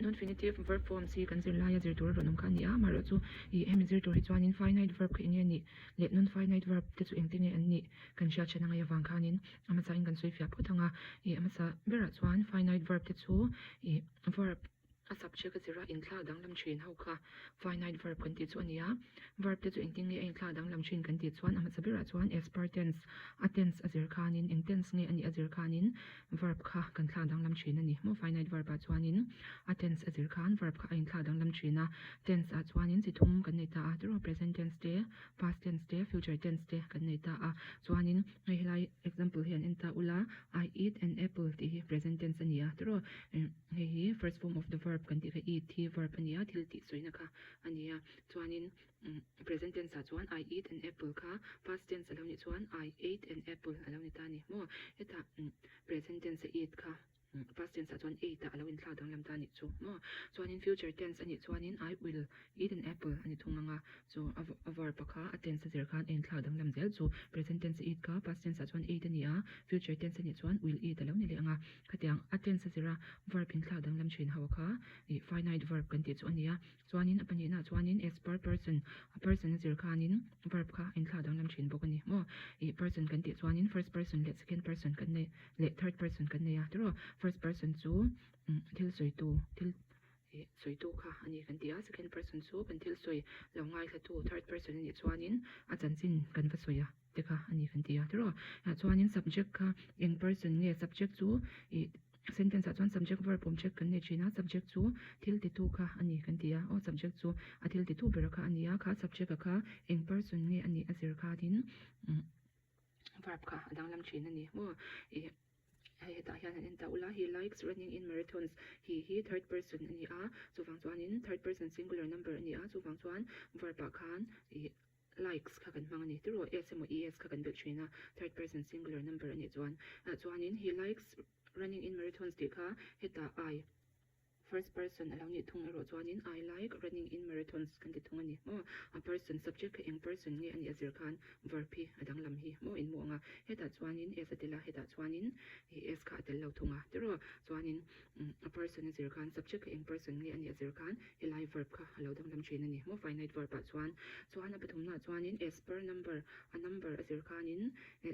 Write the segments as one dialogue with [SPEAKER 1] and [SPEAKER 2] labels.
[SPEAKER 1] Non-finitive verb forms hi kan zirlaia zir tur a rawn awm kha a ni a, amaherawhchu ih hemi zir tur hi chuanin finite verb kha eng nge nih leh non-finite verb te chu engte nge an nih kan hriat hran a ngaih avang khanin a hmasain kan sawi fiah phawt ang a. Ih a hmasa berah chuan finite verb te chu ih verb a subject a zira inthlak danglam thin ho kha finite verb kan tih chu a ni a. Verb te chu engtin nge a inthlak danglam thin kan tih chuan a hmasa berah chuan as per tense, a tense a zir khanin eng tense nge a nih a zir khanin verb kha kan thlak danglam thin a ni maw finite verb ah chuanin a tense a zir khan verb kha a inthlak danglam thin a tense ah chuanin chi thum kan nei ta a tiraw present tense te past tense te future tense te kan nei ta a chuanin hei helai example hi an en ta ula I eat an apple tih hi present tense a ni a tiraw hei hi first form of the verb kan tih kha eat hi verb a ni a thil tih sawina kha a ni a chuanin Present tense ah chuan I eat an apple kha past tense a lo nih chuan I ate an apple a lo ni ta a ni maw? Hetah present tense a eat kha past tense ah chuan ate ah a lo inthlak danglam ta a nih chu maw? Chuanin future tense a nih chuanin I will eat an apple a ni thung ang a, chu a verb a kha a tense a zir khan a inthlak danglam zel chu present tense a eat kha past tense ah chuan ate a ni a, future tense a nih chuan will eat a lo ni leh ang a, khatiang a tense a zira verb inthlak danglam thin ho kha finite verb kan tih chu a ni a. Chuanin a pahnihnaah chuanin as per person, a person a zir khanin verb kha a inthlah danglam thin bawk a ni maw? Ih person kan tih chuanin first person leh second person kan nei leh third person kan nei a tiraw? First person chu thil sawitu thil ih sawitu kha a ni kan ti a, second person chu kan thil sawi lo ngaithlatu third person a nih chuanin a chanchin kan va sawi a te kha a ni kan ti a tiraw? Chuanin subject kha eng person nge subject chu ih. Sentence ah chuan subject verb object kan nei thin a, subject chu thil titu kha a ni kan ti a, aw subject chu a thil titu ber kha a ni a, kha subject a kha eng person nge a nih a zir khanin verb kha a danglam thin a ni maw ih hei hetah hian han en ta ula he likes running in marathons he hi third person a ni a chuvang chuanin third person singular number a ni a chuvang chuan verb ah khan ih likes kha kan hmang a ni tiraw s emaw es kha kan belh thin a third person singular number a nih chuan chuanin he likes Running in marathons tih kha hetah I first person a lo nih thung erawh chuanin I like running in marathons kan ti thung a ni maw? A person subject kha eng person nge a nih a zir khan verb hi a danglam hi maw in hmuh ang a, hetah chuanin s a tel a, hetah chuanin s kha a tel lo thung a tiraw? Chuanin a person a zir khan subject kha eng person nge a nih a zir khan helai verb kha a lo danglam thin a ni maw finite verb ah chuan. Chuan a pathumnaah chuanin as per number a number a zir khanin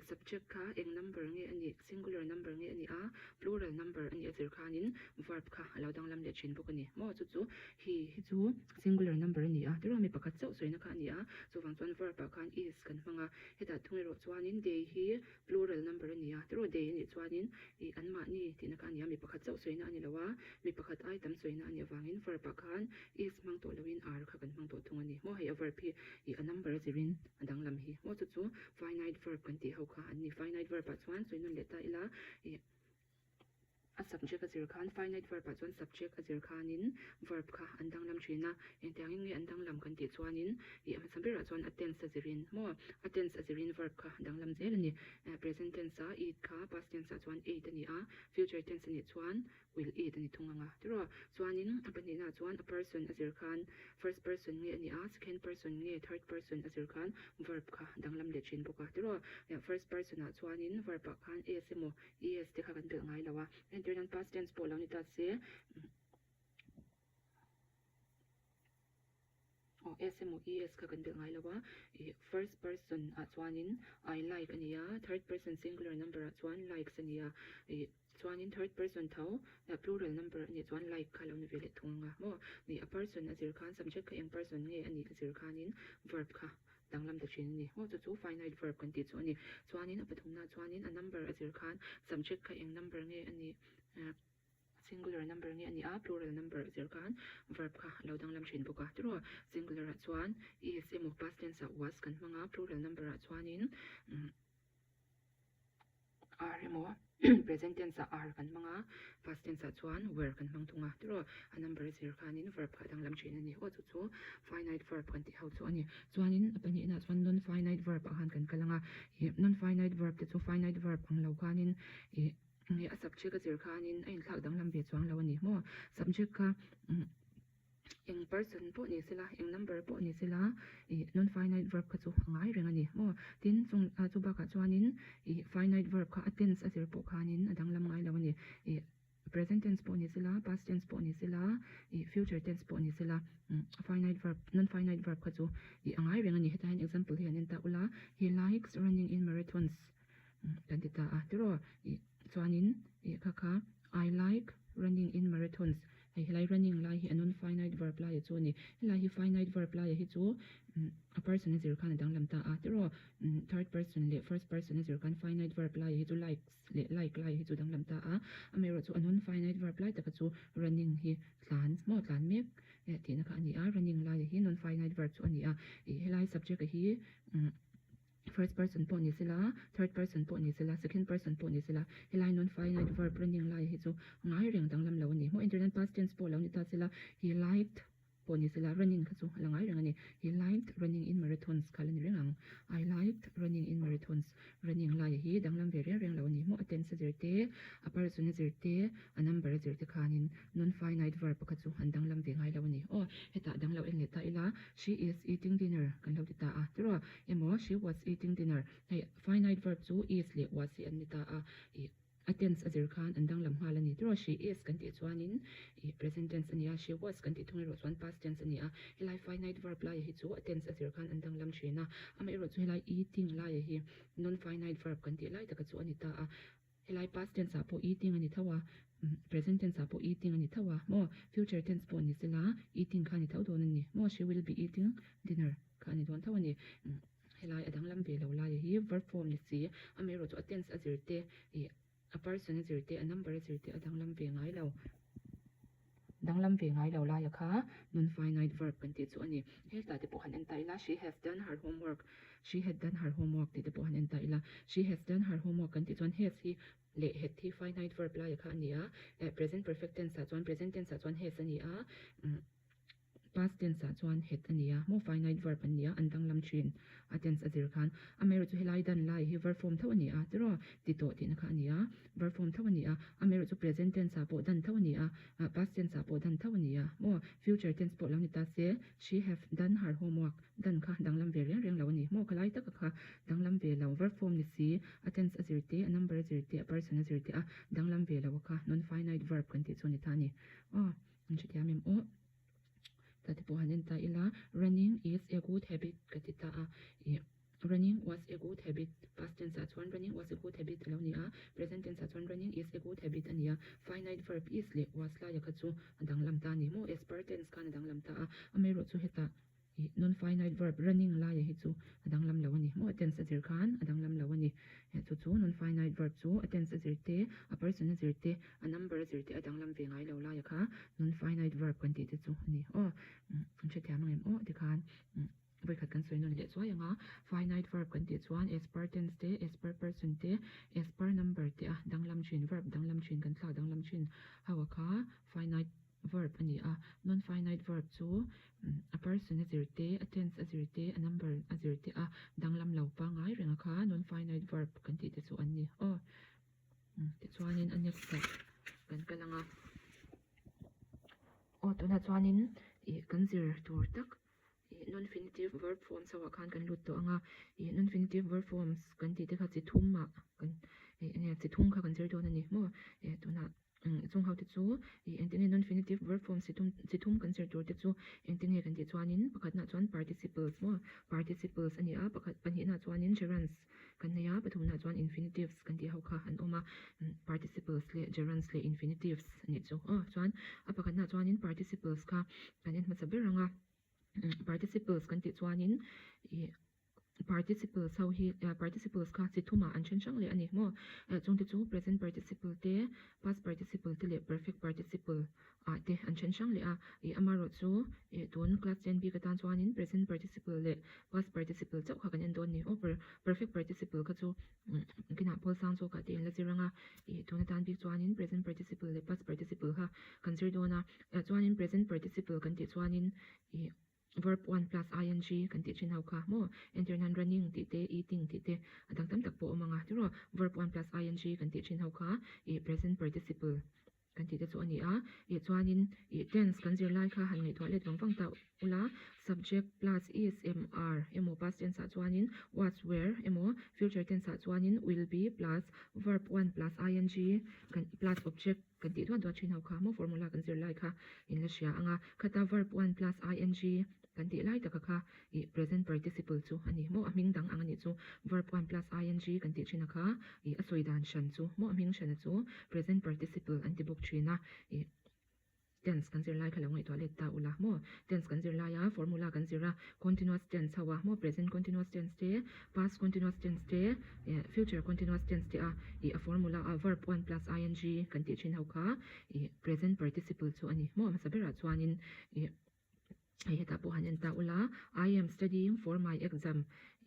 [SPEAKER 1] Subject kha eng number nge a nih, singular number nge a nih a, plural number a nih a zir khanin verb kha a lo danglam leh thin bawk a ni. Maw chu chu he hi chu singular number a ni a, tiraw mi pakhat chauh sawina kha a ni a, chuvang chuan verb ah khan is kan hmang a, hetah thung erawh chuanin they hi plural number a ni a, tiraw they a nih chuanin ih anmahni tihna kha a ni a, mi pakhat chauh sawina a ni lo a, mi pakhat ai tam sawina a nih avangin verb ah khan is hmang tawh loin are kha kan hmang tawh thung a ni. Maw hei a verb hi ih a number a zirin a danglam hi maw chu chu. Finite verb kan tih ho kha an ni. Finite verb ah chuan sawi nawn leh ta ila ih a subject a zir khan finite verb ah chuan subject a zir khanin verb kha an danglam thin a, engtiangin nge an danglam kan tih chuanin ih a hmasa berah chuan a tense a zirin maw a tense a zirin verb kha a danglam zel a ni. Present tense ah eat kha past tense ah chuan ate a ni a, future tense a nih chuan will eat a ni thung ang a tiraw? Chuanin a pahnihnaah chuan a person a zir khan first person nge a ni a, second person nge third person a zir khan verb kha danglam leh thin bawk a tiraw? First person ah chuanin verb ah khan s emaw es te kha kan belh ngai lo a, entir nan past tense pawh lo ni ta se. Aw S emaw E S kha kan belh ngai lo a, ih first person ah chuanin I like a ni a, third person singular number ah chuan likes a ni a, ih chuanin third person tho plural number a nih chuan like kha lo ni ve leh thung ang a maw, ih a person a zir khan subject kha eng person nge a nih a zir khanin verb kha danglam ta thin a ni maw, chu chu finite verb kan tih chu a ni, chuanin a pathumna chuanin a number a zir khan subject kha eng number nge a nih. Singular number nge a ni a, plural number a zir khan verb kha a lo danglam thin bawk a. Tiraw, singular ah chuan is emaw past tense ah was kan hmang a, plural number ah chuanin are emaw present tense ah are kan hmang a, past tense ah chuan were kan hmang thung a. Tiraw, a number a zir khanin verb kha a danglam thin a ni. Aw chu chu finite verb kan tih ho chu a ni. Chuanin a pahnihna ah chuan non-finite verb ah khan kan kal ang a, ih non-finite verb te chu finite verb ang lo khanin ih. Nge a subject a zir khanin a inthlak danglam ve chuang lo a ni maw? Subject kha eng person pawh ni sela, eng number pawh ni sela ih non finite verb kha chu a ngai reng a ni maw? Tin chung ah chu bakah chuanin ih finite verb kha a tense a zir pawh khanin a danglam ngai lo a ni. Ih. present tense pawh ni sela, past tense pawh ni sela, ih future tense pawh ni sela, finite verb, non finite verb kha chu ih a ngai reng a ni. Hetah hian example hi han en ta ula, He likes running in marathons kan ti ta a tiraw? Ih chuanin ih kha kha I like running in marathons hei helai running lai hi a non finite verb laia chu a ni. Helai hi finite verb laia hi chu a person a zir khan a danglam ta a tiraw? Third person leh first person a zir khan finite verb laia hi chu likes leh like lai hi chu danglam ta a, amaherawhchu a non finite verb lai taka chu running hi tlan maw tlan mek tihna kha a ni a, running laia hi non finite verb chu a ni a, ih helai subject a hi first person pawh ni sela, third person pawh ni sela, second person pawh ni sela, helai non finite verb running laia hi chu ngai reng danglam lo a ni. Maw entirnan past tense pawh lo ni ta sela, he liked pawh ni sela running kha chu a la ngai reng a ni. He liked running in marathons kha la ni reng ang. I liked running in marathons. Running laia hi danglam ve reng reng lo a ni. Maw a tense a zir te, a person a zir te, a number a zir te khanin non finite verb pakhat chu an danglam ve ngai lo a ni. Aw, hetah dang lo en leh ta ila, she is eating dinner kan lo ti ta a, tiraw? Emaw she was eating dinner. Hei finite verb chu is leh was hi an ni ta a, ih. A tense a zir khan an danglam nghal a ni. Tiraw she is kan tih chuanin ih present tense a ni a, she was kan tih thung erawh chuan past tense a ni a. Helai finite verb laia hi chu a tense a zir khan an danglam thin a. Amaherawh chu helai eating laia hi non finite verb kan tih lai taka chu a ni ta a. Helai past tense ah pawh eating a ni tho a, present tense ah pawh eating a ni tho a maw? Future tense pawh ni sela eating kha a ni tho dawn a ni maw? She will be eating dinner kha a ni dawn tho a ni. Helai a danglam ve lo laia hi verb form ni si, amaherawh chu a tense a zir te ih a person a zir te a number a zir te a danglam ve ngai lo. Danglam ve ngai lo laia kha non finite verb kan tih chu a ni. Hetah te pawh han en ta ila she has done her homework, she had done her homework tih te pawh han en ta ila she has done her homework kan tih chuan has hi leh had hi finite verb laia kha a ni a, eh present perfect tense ah chuan present tense ah chuan has a ni a, umm. Past tense ah chuan het a ni a, maw finite verb an ni a, an danglam thin a tense a zir khan. Amaherawh chu helai dan lai hi verb form tho a ni a, tiraw ti tawh tihna kha a ni a, verb form tho a ni a, amaherawh chu present tense ah pawh dan tho a ni a, past tense ah pawh dan tho a ni a, maw future tense pawh lo ni ta se, she have done her homework, dan kha danglam ve reng reng lo a ni, maw khalai taka kha danglam ve lo, verb form ni si, a tense a zir te, a number a zir te, a person a zir te a danglam ve lo a kha non finite verb kan tih chu a ni ta a ni, aw. An hrethiam em aw? Ta te pawh han en ta ila, running is a good habit ka ti ta a, ih running was a good habit past tense ah chuan running was a good habit a lo ni a, present tense ah chuan running is a good habit a ni a, finite verb is leh was laia kha chu a danglam ta a ni maw? As per tense khan a danglam ta a, amaherawhchu hetah Ih non finite verb running laia hi chu a danglam lo a ni. Maw a tense a zir khan a danglam lo a ni. Heh chu chu non finite verb chu a tense a zir te, a person a zir te, a number a zir te a danglam ve ngai lo laia kha non finite verb kan tih te chu a ni. Aw an hrethiam ang em aw tikhan vawikhat kan sawi nawn leh chuai ang a, finite verb kan tih chuan as per tense te, as per person te, as per number te a danglam thin verb danglam thin kan thlak danglam thin ho a kha finite verb a ni a, non-finite verb chu a person a zir te, a tense a zir te, a number a zir te a danglam lo pangngai reng a kha non-finite verb kan tih te chu an ni aw. Tichuanin a next ah kan kal ang a, aw tunah chuanin ih kan zir tur tak ih non-finitive verb forms ho ah khan kan lut tawh ang a, ih non-finitive verb forms kan tih te kha chi thum ah kan ih enge chi thum kha kan zir dawn a ni maw eh tunah. Chung ho te chu ih engtin nge non-finitive verb form chi thum chi thum kan zir tur te chu engtin nge kan tih chuanin pakhatnaah chuan participles maw participles a ni a pakhat pahnihnah chuanin gerunds kan nei a pathumnaah chuan infinitives kan tih ho kha an awm a participles leh gerunds leh infinitives a nih chu aw chuan a pakhatnaah chuanin participles kha kan en hmasa ber ang a participles kan tih chuanin ih. Participles ho hi participles kha chi thumah an then hrang leh a ni maw? Chung te chu present participle te, past participle te leh perfect participle ah te an then hrang leh a. Ih amaherawh chu ih tun class ten bik atan chuanin present participle leh past participle chauh kha kan en dawn a ni. Aw perfect participle kha chu kinah pawl sang zawkah te in la zir ang a. Ih tun atan bik chuanin present participle leh past participle kha kan zir dawn a. Chuanin present participle kan tih chuanin ih. Verb one plus ing kan tih thin ho kha maw? Entir nan running tih te, eating tih te a dang tam tak pawh awm ang a tiraw? Verb one plus ing kan tih thin ho kha ih present participle kan tih te chu a ni a. Ih chuanin ih tense kan zir lai kha han ngaihtuah let vang vang ta ula subject plus is em are emaw past tense ah chuanin was were emaw future tense ah chuanin will be plus verb one plus ing kan plus object. kan tih duat duat thin ho kha maw formula kan zir lai kha in la hria ang a, khata verb one plus ing kan tih lai taka kha ih present participle chu a ni maw a hming dang ang a nih chu verb one plus ing kan tih thin a kha ih a sawi dan hran chu maw a hming hrana chu present participle an ti bawk thin a ih. Tense kan zir lai kha lo ngaihtuah let ta ula maw? Tense kan zir laia formula kan zir a, continuous tense ho a maw? Present continuous tense te, past continuous tense te, future continuous tense te a ih a formula a verb one plus ing kan tih thin ho kha ih present participle chu a ni maw? Hmasa berah chuanin ih hei hetah pawh han en ta ula I am studying for my exam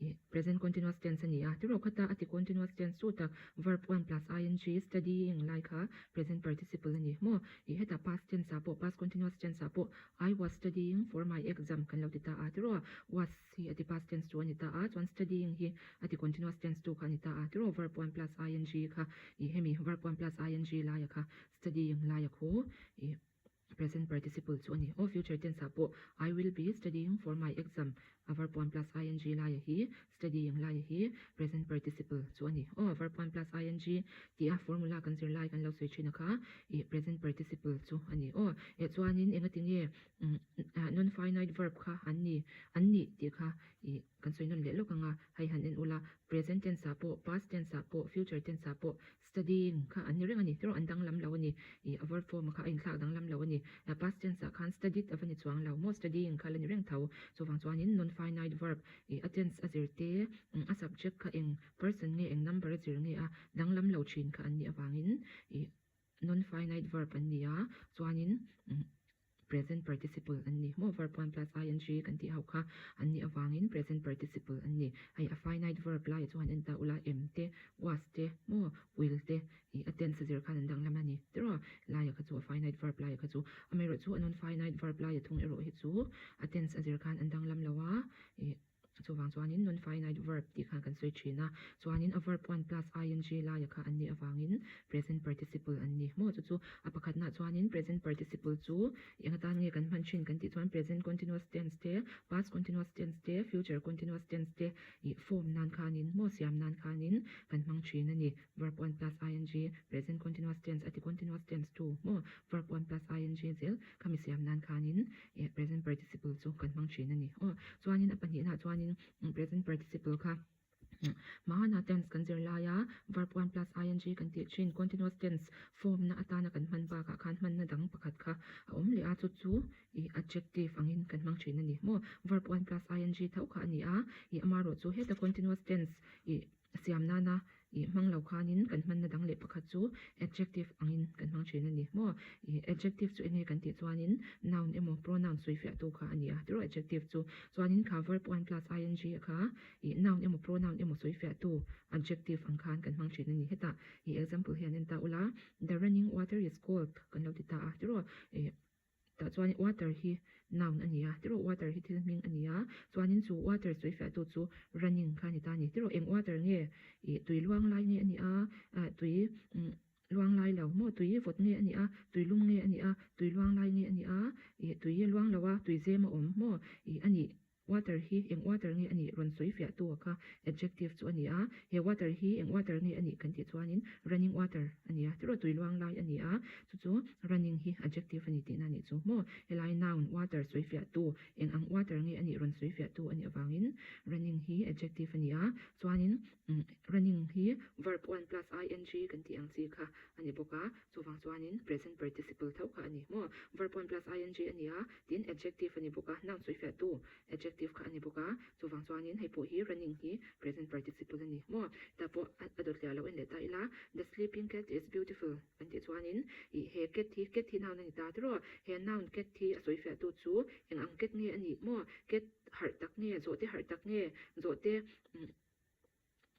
[SPEAKER 1] ih present continuous tense a ni a, tiraw khata a ti continuous tense chu tak verb one plus ing studying lai kha present participle a ni maw? Ih hetah past tense ah pawh past continuous tense ah pawh I was studying for my exam kan lo ti ta a tiraw was hi a ti past tense chu a ni ta a chuan studying hi a ti continuous tense tu kha a ni ta a tiraw verb one plus ing kha ih hemi verb one plus ing laia kha studying laia khu ih Present participle chu a ni. Aw future tense ah pawh I will be studying for my exam a verb one plus ing laia hi studying laia hi present participle chu a ni. Aw verb one plus ing tih a formula kan zir lai kan lo sawi thin a kha ih present participle chu a ni. Aw eh chuanin engati nge non finite verb kha an ni an nih tih kha ih kan sawi nawn leh lawk ang a, hei han en ula present tense ah pawh past tense ah pawh future tense ah pawh Studying kha an ni reng a ni, tiraw an danglam lo a ni, ih a verb form kha a inthlak danglam lo a ni. Past tense ah khan studied a va ni chuang lo maw, studying kha la ni reng tho. Chuvang chuanin non-finite verb ih a tense a zir te, a subject kha eng person nge eng number a zir nge a danglam lo thin kha an nih avangin ih non-finite verb an ni a, chuanin Present participle an ni maw? Verb one plus ing kan tih ho kha an nih avangin present participle an ni. Hei a finite verb laiah chuan en ta ula am te, was te maw, will te ih a tense zir khan an danglam a ni tiraw? Laia kha chu a finite verb laia kha chu amaherawhchu a non-finite verb laia thung erawh hi chu a tense a zir khan an danglam lo a ih. Chuvang chuanin non-finite verb tih khan kan sawi thin a, chuanin a verb one plus ing laia kha an nih avangin present participle an ni maw? Chu chu a pakhatnaah chuanin present participle chu eng atan nge kan hman thin kan tih chuan present continuous tense te, past continuous tense te, future continuous tense te ih form nan khanin maw siam nan khanin kan hmang thin a ni. Verb one plus ing, present continuous tense a ti continuous tense tu maw? Verb one plus ing zel khami siam nan khanin eh present participle chu kan hmang thin a ni aw. Chuanin a pahnihnah chuanin present participle kha hmana tense kan zir laia verb one plus ing kan tih thin continuous tense form na atana kan hman bakah khan hmanna dang pakhat kha a awm leh a chu chu ih adjective angin kan hmang thin a ni maw. Verb one plus ing tho kha a ni a ih amaherawhchu chu heta continuous tense ih Siam nana ih hmang lo khanin kan hmanna dang leh pakhat chu adjective angin kan hmang thin a ni maw? Ih adjective chu enge kan tih chuanin noun emaw pronoun sawi fiahtu kha a ni a tiraw adjective chu. Chuanin kha verb one plus ing a kha ih noun emaw pronoun emaw sawi fiahtu adjective ang khan kan hmang thin a ni. Hetah ih example hian en ta ula the running water is cold kan lo ti ta a tiraw? Ih. Tah chuan water hi noun a ni a, tiraw water hi thil hming a ni a, chuanin chu water sawi fiahtu chu running kha a ni ta a ni. Tiraw eng water nge ih tui luang lai nge a ni a, ah tui luang lai lo maw tui vawt nge a ni a, tui lum nge a ni a, tui luang lai nge a ni a, ih tui luang lo a tui zem a awm maw ih a nih. Water hi eng water nge a nih rawn sawi fiah tu a kha adjective chu a ni a, he water hi eng water nge a nih kan tih chuanin running water a ni a, tiraw tui luang lai a ni a, chu chu running hi adjective a ni tihna a nih chu maw. Helai noun water sawi fiah tu eng ang water nge a nih rawn sawi fiah tu a nih avangin running hi adjective a ni a, chuanin running hi verb one plus ing kan tih ang chi kha a ni bawk a, chuvang chuanin present participle tho kha a ni maw. Verb one plus ing a ni a. Tin, adjective a ni bawk a, noun sawifiahtu adjective kha a ni bawk a, chuvang chuanin hei pawh hi running hi present participle a ni maw? Tah pawh a dawt hliah lo en leh ta ila, The sleeping cat is beautiful kan tih chuanin ih he cat hi cat hi noun a ni ta tiraw? He noun cat hi a sawifiahtu chu eng ang cat nge a nih maw? Cat harh tak nge, zawhte harh tak nge, zawhte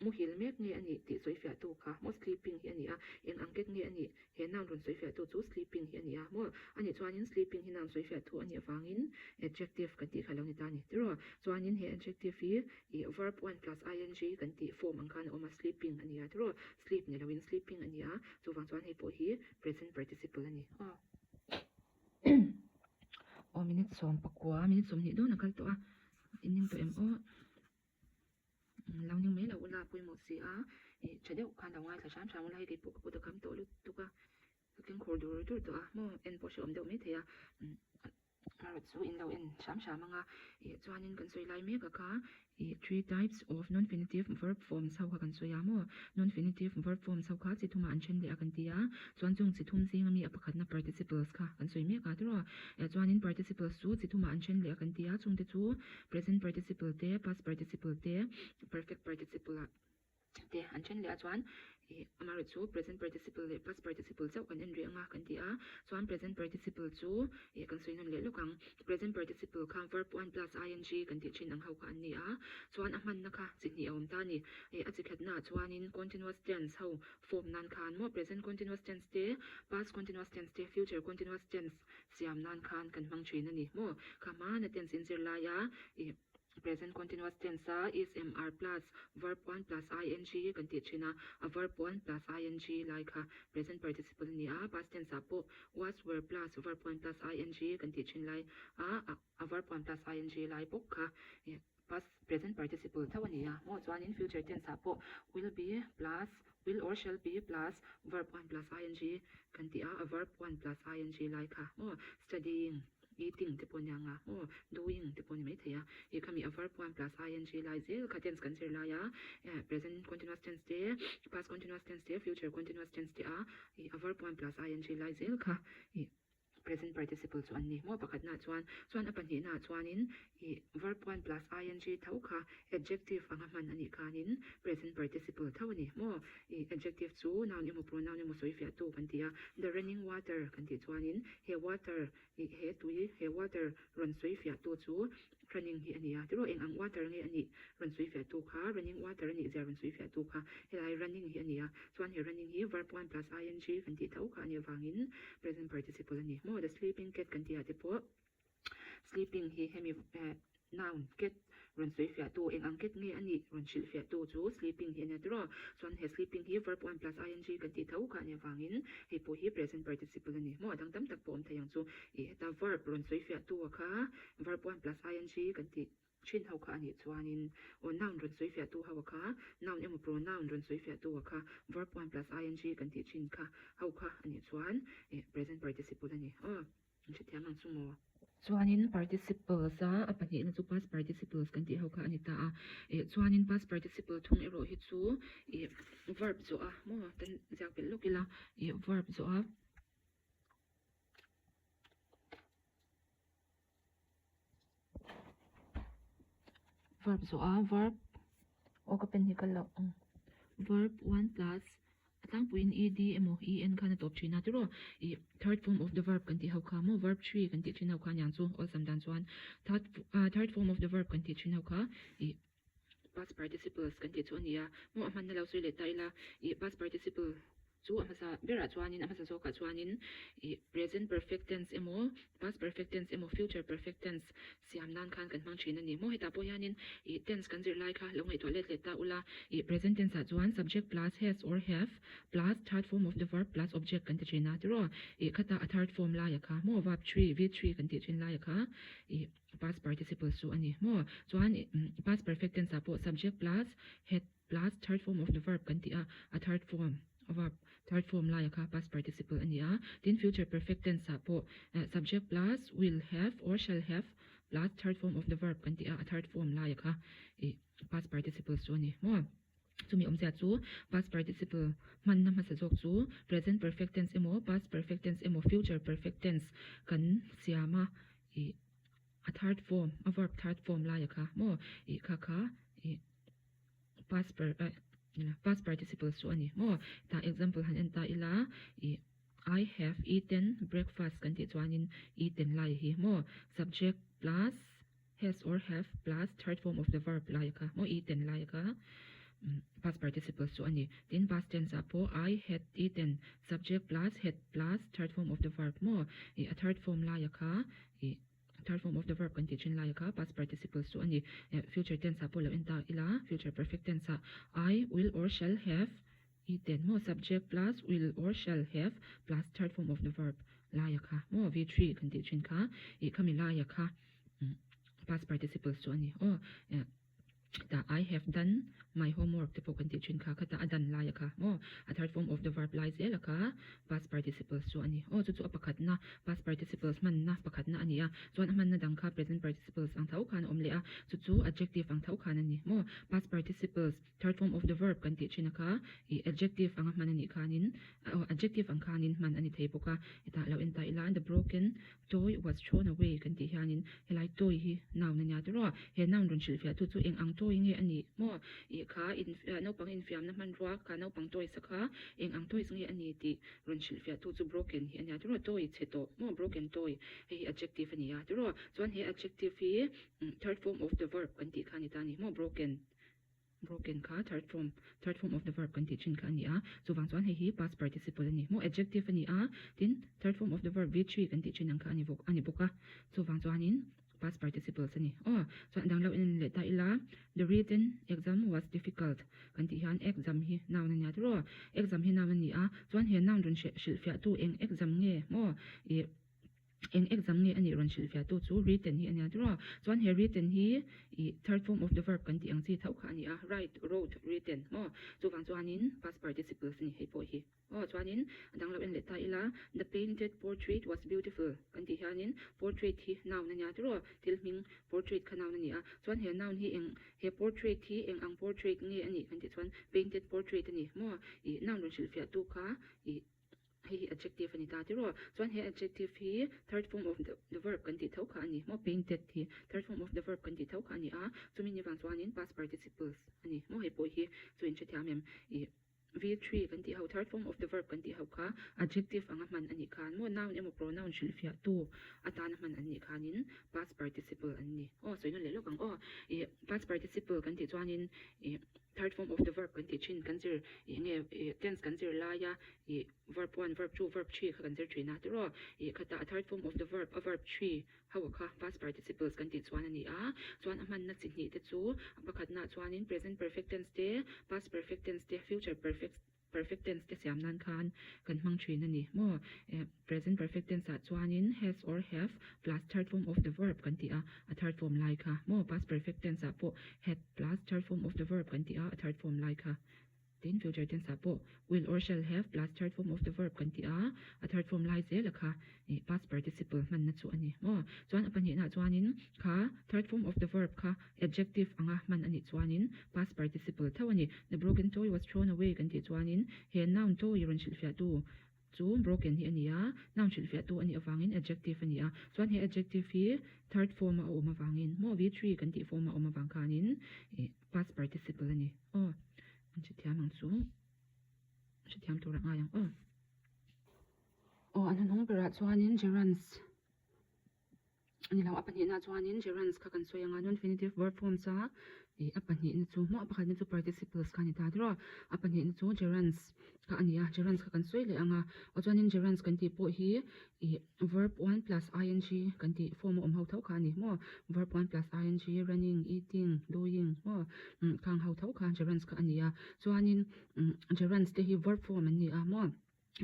[SPEAKER 1] Muhil mek nge a nih tih sawifiahtu kha maw sleeping hi a ni a, eng ang ket nge a nih? He noun rawn sawifiahtu chu sleeping hi a ni a maw? A nih chuanin sleeping hi noun sawifiahtu a nih avangin adjective kan tih kha lo ni ta a ni tiraw? Chuanin he adjective hi ih verb one plus ing kan tih form ang khan a awm a, sleeping a ni a tiraw? Sleep ni loin sleeping a ni a, chuvang chuan hei pawh hi present participle a ni. Aw minute 19, minute 20 dawn a kal tawh a, in ning tawh em aw? Lo ning mai lo ula pawimawh si a, ih tha deuh khan lo ngaithla hram hram ula hei keipawh ka kut a kham tawh lutuk a. Ka keng khur dur dur tawh a maw en pawh hrehawm deuh maithei a erawh chu in lo en hram hram ang a ih chuanin kan sawi lai mek a kha ih three types of non-finitive verb forms ho kha kan sawi a maw non-finitive verb forms ho kha chi thumah an then leh a kan ti a chuan chung chi thum zinga mi a pakhatna participles kha kan sawi mek a tiraw eh chuanin participles chu chi thumah an then leh a kan ti a chungte chu present participle te past participle te perfect participle ah te an then leh a chuan ih amaherawhchu chu present participle leh past participle chauh kan en rih ang a kan ti a chuan present participle chu ih kan sawi nawn leh lawk ang present participle kha verb one plus ing kan tih thin ang ho kha an ni a chuan a hmanna kha chi hnih a awm ta a ni ih a chi khatna ah chuanin continuous tense ho form nan khan maw present continuous tense te past continuous tense te future continuous tense siam nan khan kan hmang thin a ni maw kha hmana tense inzir laia ih. Present continuous tense a is am are plus verb one plus ing kan tih thin a, a verb one plus ing lai kha present participle a ni a, past tense ah pawh was were plus verb one plus ing kan tih thin lai a, a verb one plus ing lai bawk kha past present participle tho a ni a maw chuanin future tense ah pawh will be plus will or shall be plus verb one plus ing kan tih a, a verb one plus ing lai kha maw studying. Eating te pawh nia nga maw doing te pawh ni maithei a ih khami a verb one plus ing lai zel kha tense kan zir lai a eh present continuous tense te past continuous tense te future continuous tense te a ih a verb one plus ing lai zel kha ih present participle chu an ni maw pakhatna chuan chuan a pahnihna chuanin ih verb one plus ing tho kha adjective anga hman a nih khanin present participle tho a ni maw ih adjective chu noun emaw pronoun emaw sawi fiah tu kan ti a the running water kan tih chuanin he water Ih he tui, he water rawn sawi fiah tu chu running hi a ni a, tiraw eng ang water nge a nih rawn sawi fiah tu kha running water a nih zia rawn sawi fiah tu kha helai running hi a ni a, chuan he running hi verb one plus ing kan tih tho kha a nih avangin present participle a ni maw the sleeping cat kan tih ah te pawh sleeping hi hemi eh Noun, cat, rawn sawi fiah tu, eng ang cat nge a nih rawn hrilh fiah tu chu sleeping hi a nia tiraw? Chuan he sleeping hi verb one plus ing kan tih tho kha a nih avangin hei pawh hi present participle a ni. Maw a dang tam tak pawh awm thei ang chu. Ih heta verb rawn sawi fiah tu a kha verb one plus ing kan tih thin ho kha a nih chuanin aw noun rawn sawi fiah tu ho a kha noun emaw pronoun rawn sawi fiah tu a kha verb one plus ing kan tih thin kha ho kha a nih chuan ih present participle a ni. Aw. An hrethiam ang chu maw? Chuanin participles a, a pahnihna chu past participles kan tih ho kha a ni ta a. Ih chuanin past participle thung erawh hi chu ih verb zawh a maw kan ziak belh lawk ila ih verb zawh a. Verb zawh a verb aw ka pen hi ka loh ang verb one plus a tlangpuiin ed emaw en khan a tawp thin a tiraw ih third form of the verb kan tih ho kha maw verb three kan tih thin ho kha aniang chu awlsam dan chuan third ah third form of the verb kan tih thin ho kha ih past participles kan tih chu a ni a maw a hmanna lo sawi leh ta ila ih past participle Chu a hmasa berah chuanin a hmasa zawkah chuanin ih present perfect tense emaw past perfect tense emaw future perfect tense siam nan khan kan hmang thin a ni maw hetah pawh hianin ih tense kan zir lai kha lo ngaihtuah let let ta ula ih present tense ah chuan subject plus has or have plus third form of the verb plus object kan ti thin a tiraw ih khata a third form laia kha maw verb three v three kan tih thin laia kha ih past participle chu a ni maw chuan ih past perfect tense ah pawh subject plus had Plus third form of the verb kan tih a, a third form a verb third form laia kha past participle a ni a. Tin future perfect tense ah pawh subject plus will have or shall have plus third form of the verb kan tih a, a third form laia kha ih past participle chu a ni maw. Chumi awmzia chu past participle hmanna hmasa zawk chu present perfect tense emaw past perfect tense emaw future perfect tense kan siam a ih a third form a verb third form laia kha maw ih kha kha ih Past per eh past participle chu a ni maw? Tah example han en ta ila ih I have eaten breakfast kan tih chuanin eaten lai hi maw? Subject plus has or have plus third form of the verb lai kha maw eaten lai kha past participle chu a ni. Tin past tense ah pawh I had eaten subject plus had plus third form of the verb maw? Ih a third form laia kha ih Third form of the verb kan tih thin lai kha past participles chu a ni. Future tense ah pawh lo en ta ila, future perfect tense ah I will or shall have eaten maw subject plus will or shall have plus third form of the verb laia kha maw V3 kan tih thin kha ih khami laia kha past participles chu a ni aw. Tah I have done my homework te pawh kan tih thin kha, khatah a done laia kha maw a third form of the verb lai zela kha past participles chu a ni. Aw chu chu a pakhatna past participles hmanna pakhatna a ni a, chuan a hmanna dang kha present participles ang tho khan a awm leh a, chu chu adjective ang tho khan a ni maw. Past participles third form of the verb kan tih thin a kha ih adjective anga hman a nih khanin aw adjective ang khanin hman a ni thei bawk a, hetah lo en ta ila the broken Toy was thrown away kan tih hianin helai toy hi noun a nia tiraw a, he noun rawn hrilhfiah tu chu eng ang toy nge a nih maw? Ih kha in naupang infiamna hmanrua kha naupang toys a kha eng ang toys nge a ni tih rawn hrilhfiah tu chu broken hi a nia tiraw, toy chhe tawh maw broken toy hei hi adjective a ni a tiraw, chuan he adjective hi third form of the verb kan tih kha a ni ta a ni maw broken. Broken kha third form, third form of the verb kan tih thin kha a ni a, chuvang chuan hei hi past participle a ni. Maw adjective a ni a, tin third form of the verb V3 kan tih thin ang kha a ni bawk a ni bawk a, chuvang chuanin past participles a ni. Aw, chuan a dang lo en leh ta ila, the written exam was difficult kan tih hian exam hi noun a nia tiraw? Exam hi noun a ni a, chuan he noun rawn hrilhfiahtu eng exam nge maw ih Eng exam nge a nih rawn hrilhfiahtu chu written hi a nia tiraw? Chuan he written hi ih third form of the verb kan tih ang chi tho kha a ni a, write, wrote, written maw? Chuvang chuanin past participles a ni hei pawh hi. Aw chuanin a dang lo en leh ta ila, the painted portrait was beautiful kan tih hianin portrait hi noun a nia tiraw? Thil hming portrait kha noun a ni a, chuan he noun hi eng he portrait hi eng ang portrait nge a nih kan tih chuan painted portrait a ni maw? Ih noun rawn hrilhfiahtu kha ih Hei hi adjective a ni ta tiraw? Chuan he adjective hi third form of the verb kan tih tho kha a ni. Maw painted hi third form of the verb kan tih tho kha a ni a, chumi ni vang chuanin past participles a ni. Maw hei pawh hi chu in hrethiam em? Ih V3 kan tih ho third form of the verb kan tih ho kha adjective anga hman a nih khan maw noun emaw pronoun hrilhfiahtu atana hman an nih khanin past participle an ni. Aw sawi nawn leh lawk ang aw. Ih past participle kan tih chuanin ih Third form of the verb kan tih thin kan zir ih nge ih tense kan zir laia ih verb one, verb two, verb three kha kan zir thin a tiraw? Ih khatah a third form of the verb a verb three ho kha past participles kan tih chuan a ni a, chuan a hmanna chi hnih te chu a pakhatnaah chuanin present perfect tense te, past perfect tense te, future perfect perfect tense te siam nan khan kan hmang thin a ni maw? Eh present perfect tense ah chuanin has or have plus third form of the verb kan tih a, a third form lai kha maw? Past perfect tense ah pawh had plus third form of the verb kan tih a, a third form lai kha. Tin future tense ah pawh will or shall have plus third form of the verb kan tih a, a third form lai zel a kha eh past participle hmanna chu a ni maw? Chuan a pahnihna chuanin kha third form of the verb kha Adjective anga hman a nih chuanin past participle tho a ni. The broken toy was thrown away kan tih chuanin he noun toy rawn hrilhfiahtu chu broken hi a ni a, noun hrilhfiahtu a nih avangin adjective a ni a. Chuan he adjective hi third form a awm avangin maw V3 kan tih form a awm avang khanin ih past participle a ni. Aw, an hrethiam ang chu, hrethiam tur a ngai ang aw. Aw, a hnuhnung berah chuanin gerunds. Ni lo, a pahnihna chuanin gerunds kha kan sawi ang a, non-infinitive verb forms a ih a pahnihna chu maw a pakhatna chu participles kha a ni ta tiraw, a pahnihna chu gerunds kha a ni a, gerunds kha kan sawi leh ang a, aw chuanin gerunds kan tih pawh hi ih verb one plus ing kan tih form a awm ho tho kha a ni maw, verb one plus ing, running, eating, doing maw umm khang ho tho kha gerunds kha a ni a, chuanin umm gerunds te hi verb form an ni a maw.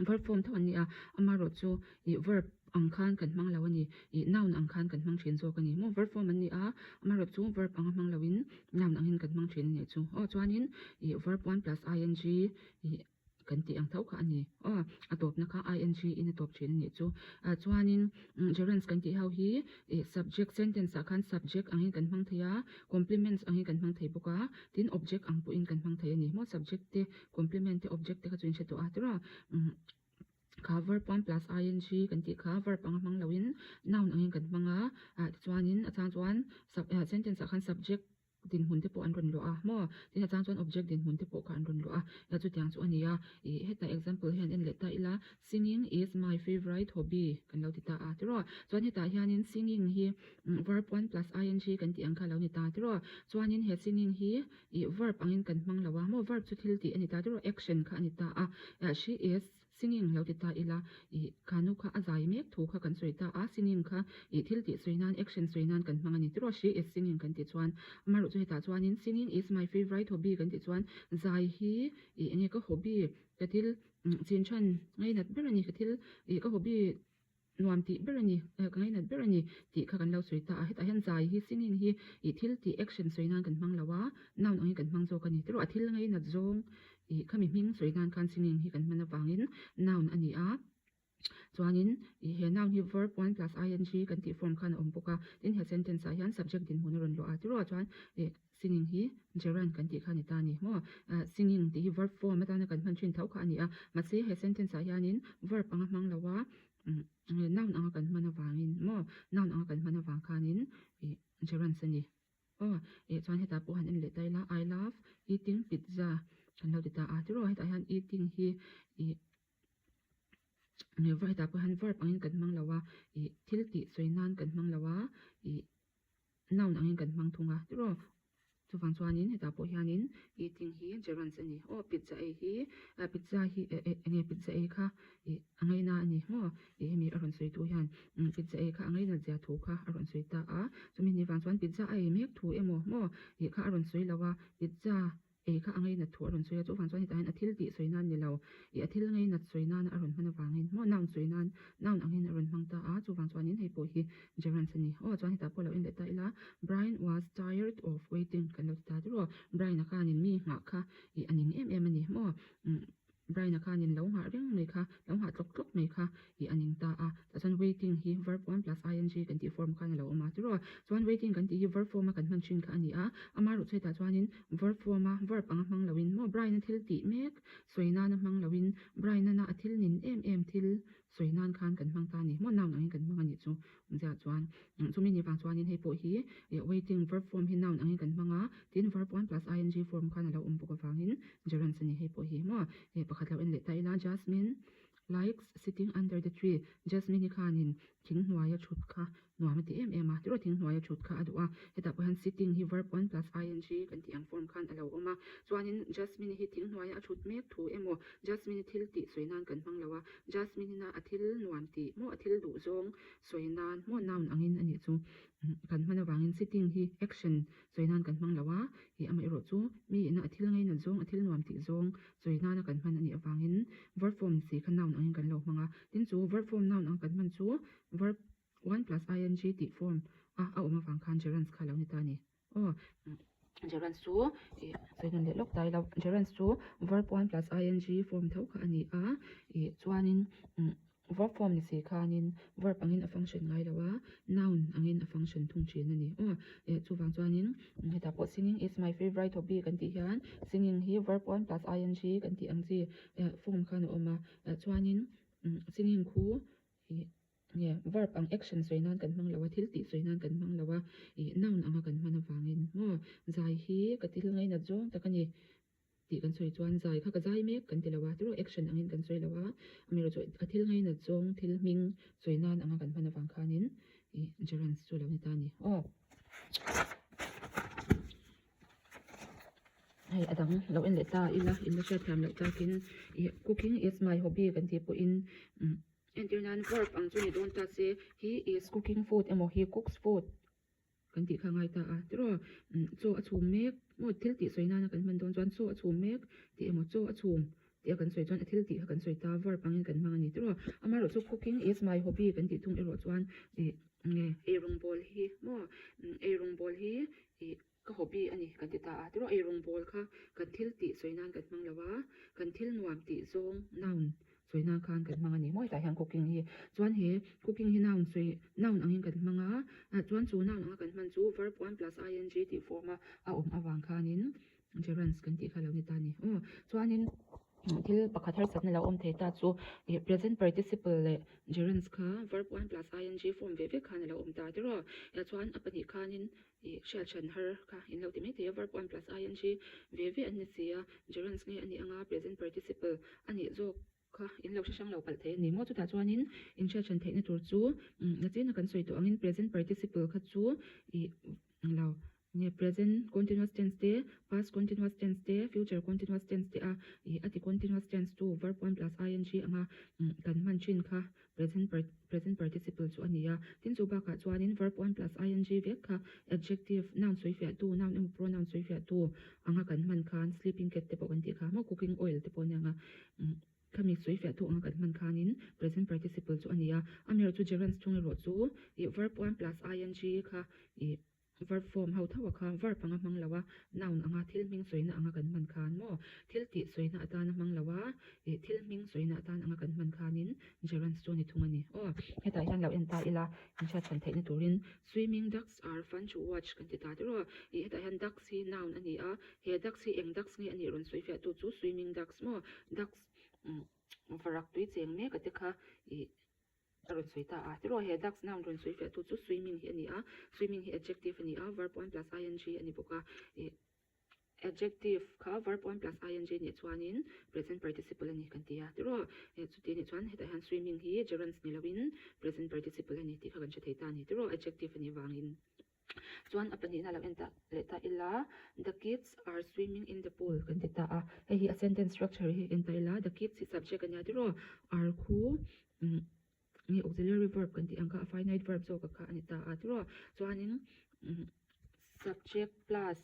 [SPEAKER 1] Verb form tho an ni a, amaherawh chu ih verb ang khan kan hmang lo a ni, ih noun ang khan kan hmang thin zawk a ni. Maw verb form an ni a, amaherawh chu verb anga hmang loin noun angin kan hmang thin a nih chu. Aw chuanin ih verb one plus ing ih kan tih ang tho kha a ni. Aw a tawpna kha ing in a tawp thin a nih chu. Ah chuanin gerunds kan tih ho hi ih subject sentence ah khan subject angin kan hmang thei a, complements angin kan hmang thei bawk a, tin object ang pawhin kan hmang thei a ni. Maw subject te Complement te object te kha chu in hre tawh a tiraw umm kha verb one plus ing kan tih kha verb anga hmang loin noun angin kan hmang a ah tichuanin a chang chuan sub ah sentence ah khan subject dinhmun te pawh an rawn luah a maw tin a chang chuan object dinhmun te pawh kha an rawn luah a chutiang chu a ni a ih hetah example hian en leh ta ila Singing is my favourite hobby kan lo ti ta a tiraw? Chuan hetah hianin singing hi verb one plus ing kan tih ang kha a lo ni ta tiraw? Chuanin he singing hi ih verb angin kan hmang lo a maw? Verb chu thil tih a ni ta tiraw? Action kha a ni ta a, she is singing lo ti ta ila ih khanu kha a zai mek thu kha kan sawi ta a, singing kha ih thil tih sawi nan action sawi nan kan hmang a ni tiraw? She is singing kan tih chuan amaherawh chu hetah chuanin singing is my favourite hobby kan tih chuan zai hi ih enge ka hobby ka thil Chin than ngainat ber a ni ka thil ih ka hobby Nuam tih ber a ni, ka ngainat ber a ni tih kha kan lo sawi ta a. Hetah hian zai hi singing hi ih thil tih action sawi nan kan hmang lo a, noun angin kan hmang zawk a ni. Tiraw a thil ngainat zawng ih khami hming sawi nan khan singing hi kan hman avangin noun a ni a. Chuanin ih he noun hi verb one plus ing kan tih form khan a awm bawk a. Tin he sentence ah hian subject dinhmun a rawn luah a. Tiraw chuan ih Singing hi gerund kan tih kha a ni ta a ni maw? Singing tih hi verb form atana kan hman thin tho kha a ni a, mahse he sentence ah hianin verb anga hmang lo a, noun anga kan hman avangin maw? Noun anga kan hman avang khanin ih gerunds a ni. Aw, ih chuan hetah pawh han en leh ta ila, I love eating pizza kan lo ti ta a, tiraw hetah hian eating hi ih hetah pawh hian verb angin kan hmang lo a, ih thil tih sawi nan kan hmang lo a, ih. Noun angin kan hmang thung a, tiraw? Chuvang chuanin hetah pawh hianin eating hi gerunds a ni. Aw pizza ei hi, pizza hi eng nge pizza ei kha ih a ngaina a ni maw? Ih hemi a rawn sawi tu hian pizza ei kha a ngainat zia thu kha a rawn sawi ta a. Chumi ni vang chuan pizza a ei mek thu emaw maw ih kha a rawn sawi lo a, pizza Ei kha a ngainat thu a rawn sawi a, chuvang chuan hetah hian a thil tih sawi nan ni lo, ih a thil ngainat sawi nana a rawn hman avangin maw noun sawi nan, noun angin a rawn hmang ta a, chuvang chuanin hei pawh hi gerunds a ni. Aw chuan hetah pawh lo en leh ta ila, Brian was tired of waiting kan lo ti ta tiraw, Brian-a khanin mi nghah kha ih a ning em em a ni maw, umm. Brian-a khanin lo nghah reng mai kha, lo nghah tlawk tlawk mai kha ih a ning ta a. Tah chuan waiting hi verb one plus ing kan tih form khan a lo awm a tiraw. Chuan waiting kan tih hi verb form a kan hman thin kha a ni a. Amaherawhchu chu hetah chuanin verb form a verb anga hmang loin maw Brian-a thil tih mek sawi nana hmang loin Brian-a a thil nin em em thil sawi nan khan kan hmang ta a ni. Maw noun angin kan hmang a nih chu. Awmzia chuan chumi ni vang chuanin hei pawh hi waiting verb form hi noun angin kan hmang a, tin verb one plus ing form khan a lo awm bawk avangin gerunds a ni hei pawh hi maw. Pakhat lo en leh ta ila Jasmine likes sitting under the tree Jasmine-i khanin thing hnuaia thut kha nuam a ti em em a, tiraw thing hnuaia thut kha a duh a, hetah pawh hian sitting hi verb one plus ing kan tih ang form khan a lo awm a, chuanin Jasmine-i hi thing hnuaia a thut mek thu emaw Jasmine-i thil tih sawi nan kan hmang lo a, Jasmine-ina a thil nuam tih maw a thil duh zawng sawi nan maw noun angin a nih chu kan hman avangin sitting hi action sawi nan kan hmang lo a, ih amaherawh chu mi ina a thil ngainat zawng a thil nuam tih zawng sawi nana kan hman a nih avangin verb form si kha noun angin kan lo hmang a, tin chu verb form noun ang kan hman chu verb one plus ing tih form a a awm avang khan gerunds kha a lo ni ta a ni. Aw gerunds chu ih sawi nawn leh lawk ta ila gerunds chu verb one plus ing form tho kha a ni a ih chuanin umm verb form ni si khanin verb angin a function ngai lo a noun angin a function thung thin a ni aw ih chuvang chuanin hetah pawh singing is my favourite hobby kan tih hian singing hi verb one plus ing kan tih ang chi form khan a awm a chuanin singing khu ih. Nge, verb ang action sawi nan kan hmang lo a, thil tih sawi nan kan hmang lo a, ih noun anga kan hman avangin maw zai hi ka thil ngainat zawng tak a ni tih kan sawi chuan zai kha ka zai mek kan ti lo a, tiraw action angin kan sawi lo a, amaherawhchu a thil ngainat zawng thil hming sawi nan anga kan hman avang khanin ih gerunds chu a lo ni ta a ni aw. Hei a dang lo en leh ta ila in la hriatthiam loh takin ih cooking is my hobby kan tih pawhin umm. Entir nan verb ang chu ni dawn ta se he is cooking food emaw he cooks food kan tih kha a ngai ta a tiraw chaw a chhum mek maw thil tih sawi nana kan hman dawn chuan chaw a chhum mek tih emaw chaw a chhum tih a kan sawi chuan a thil tih kha kan sawi ta verb angin kan hmang a ni tiraw amaherawh chu cooking is my hobby kan tih thung erawh chuan ih nge eirawngbawl hi maw eirawngbawl hi ih Ka hobby a ni kan ti ta a, tiraw eirawng bawl kha kan thil tih sawi nan kan hmang lo a, kan thil nuam tih zawng noun sawi nan khan kan hmang a ni maw hetah hian cooking hi chuan he cooking hi noun sawi noun angin kan hmang a chuan chu noun anga kan hman chu verb one plus ing tih form a a awm avang khanin gerunds kan tih kha lo ni ta a ni aw chuanin. Thil pakhat harsatna lo awm thei ta chu ih present participle leh gerunds kha verb one plus ing form ve vek khan a lo awm ta tiraw. Tah chuan a pahnih khanin ih hriat hran har kha in lo ti mai thei a, verb one plus ing ve ve an ni si a, gerunds nge a nih anga present participle a nih zawk kha in lo hre hrang lo palh thei a ni maw. Chutah chuanin in hriat hran theihna tur chu nachina kan sawi tawh angin present participle kha chu ih lo Nge present continuous tense te, past continuous tense te, future continuous tense te a ih a ti continuous tense chu verb one plus ing anga kan hman thin kha present present participle chu a ni a. Tin chu bakah chuanin verb one plus ing vek kha adjective, noun sawi fiah tu, noun emaw pronoun sawi fiah tu anga kan hman khan sleeping cat te pawh kan tih kha maw cooking oil te pawh ania anga. Khami sawi fiah tu anga kan hman khanin present participle chu a ni a, amaherawhchu chu gerunds thung erawh chu ih verb one plus ing kha ih verb form ho tho a kha verb anga hmang lo a, noun anga thil hming sawina anga kan hman khan maw thil tih sawina atana hmang lo a, ih thil hming sawina atan anga kan hman khanin gerunds chu a ni thung a ni. Aw hetah hian lo en ta ila inhriat chhan theihna turin swimming ducks are fun to watch kan ti ta tiraw ih hetah hian ducks hi noun a ni a, he ducks hi eng ducks nge a nih rawn sawi fiah tu chu swimming ducks maw ducks varak tui cheng mek a te kha ih a rawn sawi ta a tiraw he ducks noun rawn sawi fiah tu chu swimming hi a ni a swimming hi adjective a ni a verb one plus ing a ni bawk a ih adjective kha verb one plus ing nih chuanin present participle a ni kan ti a tiraw eh chuti nih chuan hetah hian swimming hi gerunds ni loin present participle a ni tih kha kan hre thei ta a ni tiraw adjective a nih vangin. Chuan a pahnihna lo en ta leh ta ila the kids are swimming in the pool kan ti ta a hei hi a sentence structure hi en ta ila the kids hi subject a nia tiraw are khu umm nge auxiliary verb kan tih ang kha a finite verb zawk a kha a ni ta a tiraw chuanin umm subject plus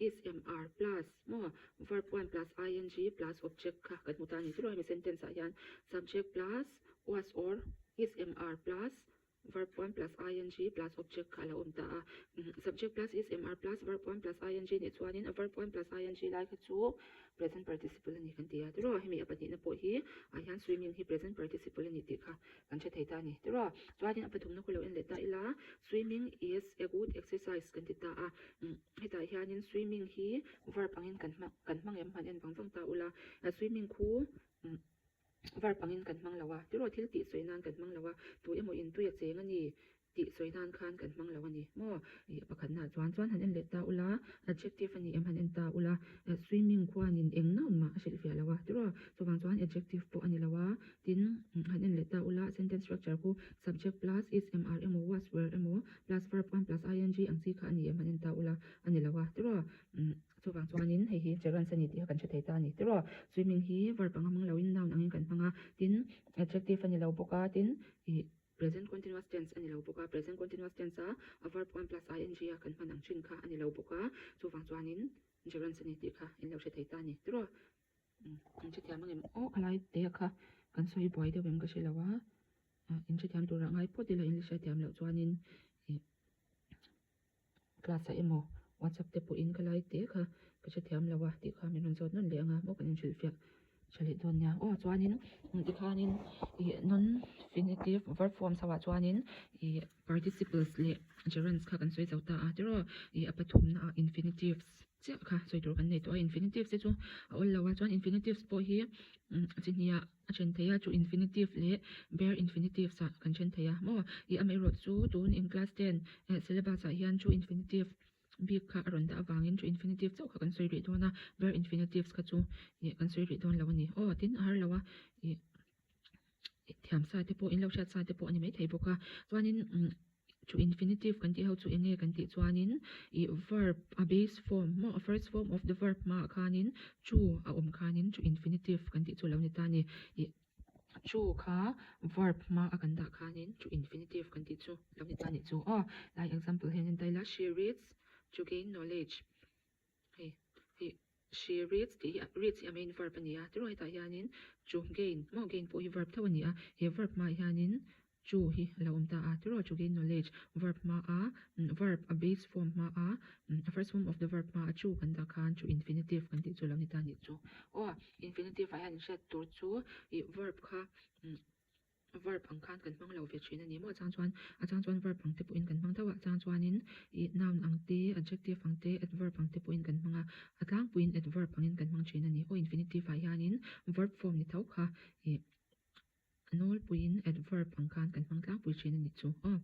[SPEAKER 1] is am are plus maw verb one plus ing plus object kha kan hmu ta a ni tiraw hemi sentence ah hian subject plus was or is am are plus verb one plus ing plus object kha a lo awm ta a subject plus is am are plus verb one plus ing nih chuanin a verb one plus ing lai kha chu present participle a ni kan ti a tiraw hemi a pahnihna pawh hi ah hian swimming hi present participle a ni tih kha kan hre thei ta a ni tiraw chuanin a pathumna khu lo en leh ta ila swimming is a good exercise kan ti ta a hetah hianin swimming hi verb angin kan hmang kan hmang em han en vang vang ta ula swimming khu Verb angin kan hmang lo a, tiraw thil tih sawi nan kan hmang lo a, tu emaw in tui a cheng a ni tih sawi nan khan kan hmang lo a ni maw? Ih pakhatna chuan chuan han en leh ta ula, adjective a ni em han en ta ula, swimming khuanin eng noun mah a hrilh fiah lo a, tiraw chuvang chuan adjective pawh a ni lo a, tin han en leh ta ula sentence structure khu subject plus is am are emaw was were emaw plus verb one plus ing ang chi kha a ni em han en ta ula a ni lo a, tiraw. Chuvang chuanin hei hi gerunds a ni tih kha kan hre thei ta a ni tiraw. Swimming hi verb anga hmang loin noun angin kan hmang a, tin adjective a ni lo bawk a, tin ih present continuous tense a ni lo bawk a, present continuous tense a a verb one plus ing a kan hman ang thin kha a ni lo bawk a, chuvang chuanin gerunds a ni tih kha in lo hre thei ta a ni tiraw. In hrethiam ang em aw khalai te kha kan sawi buai deuh em ka hre lo a, in hrethiam turah ngai phawt ila in la hrethiam loh chuanin ih. Class ah emaw WhatsApp te pawhin ka lai te kha ka hrethiam lo a tih kha min rawn zawt nawn leh ang a maw kan inhrilhfiah tha leh dawn nia. Aw chuanin tikhanin ih non finitive verb forms ho ah chuanin ih participles leh gerunds kha kan sawi zo ta a tiraw ih a pathumna ah infinitives chiah kha sawi tur kan nei tawh a infinitives te chu a awl lo a chuan infinitives pawh hi chi hnih ah A then thei a, chu infinitive leh bare infinitives ah kan then thei a maw? Ih amaherawh chu tun in class ten eh syllabus ah hian chu infinitive bik kha a rawn dah avangin chu infinitive chauh kha kan sawi rih dawn a, bare infinitives kha chu ih kan sawi rih dawn lo a ni. Aw tin a har lo a ih thiam sa te pawh in lo hriat sa te pawh a ni maithei bawk a, chuanin umm Chu infinitive kan tih ho chu eng nge kan tih chuanin ih verb a base form maw a first form of the verb hmaah khanin chu a awm khanin chu infinitive kan tih chu a lo ni ta a ni. Ih chu kha verb hma a kan dah khanin chu infinitive kan tih chu a lo ni ta a nih chu aw. Lai example hian en ta ila she reads to gain knowledge hei hei she reads tih hi reads hi a main verb a ni a tiraw hetah hianin to gain maw gain pawh hi verb tho a ni a he verb hmaah hianin to hi a lo awm ta a tiraw to gain knowledge verb hmaa verb a base form hmaa a first form of the verb hmaa to kan dah khan to infinitive kan tih chu a lo ni ta a nih chu aw infinitive ah hian inhriat tur chu ih verb kha. Verb ang khan kan hmang lo ve thin a ni maw? A chang chuan a chang chuan verb ang te pawhin kan hmang deuh a, a chang chuanin ih noun ang te, adjective ang te, adverb ang te pawhin kan hmang a, a tlangpuiin adverb angin kan hmang thin a ni. Aw infinitive ah hianin verb form ni tho kha ih a nawlpuiin adverb ang khan kan hmang tlangpui thin a nih chu aw.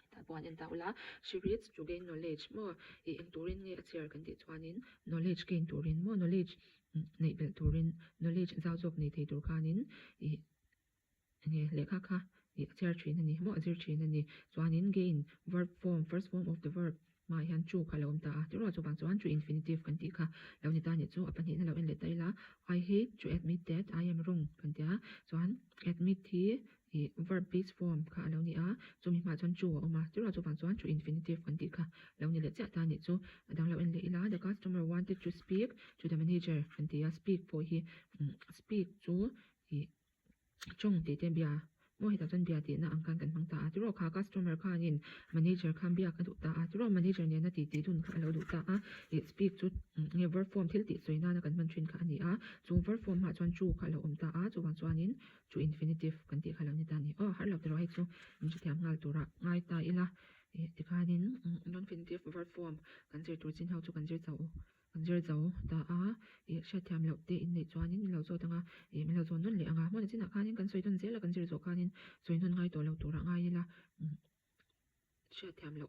[SPEAKER 1] Hetah pawh an en ta ula, she reads to gain knowledge maw? Ih eng turin nge a chhiar kan tih chuanin knowledge gain turin maw? Knowledge neih belh turin, knowledge zau zawk nei thei tur khanin ih Enge lehkha kha ih a chhiar thin a ni maw a zir thin a ni. Chuanin gain verb form first form of the verb hmaah hian to kha a lo awm ta a tiraw chuvang chuan to infinitive kan tih kha lo ni ta a nih chu a pahnihna lo en leh ta ila I hate to admit that I am wrong kan ti a chuan admit hi Ih verb base form kha a lo ni a, chumi hmaah chuan to a awm a, churah chuvang chuan to infinitive kan tih kha lo ni leh chiah ta a nih chu. A dang lo en leh ila, the customer wanted to speak to the manager kan ti a, speak pawh hi speak chu ih tawng tih te bia maw hetah chuan bia tihna ang khan kan hmang ta a, tiraw kha customer khanin manager khan biak a duh ta a, tiraw manager nena titi dun kha a lo duh ta a, ih speak chu nge verb form thil tih sawi nana kan hman thin kha a ni a, chu verb form hmaah chuan to kha a lo awm ta a, chuvang chuanin Chu infinitive kan tih kha lo ni ta a ni. Aw har lo tiraw hei chu min hrethiam nghal tura ngai ta ila ih tikhanin non-finitive verb form kan zir tur chin ho chu kan zir chauh kan zir zo ta a ih hriatthiam loh te inneih chuanin min lo zawt anga ih min lo zawn nawn leh anga hmun a chinah khanin kan sawi nawn zel a kan zir zawh khanin sawi nawn ngai tawh lo tura ngai ila hriatthiam loh.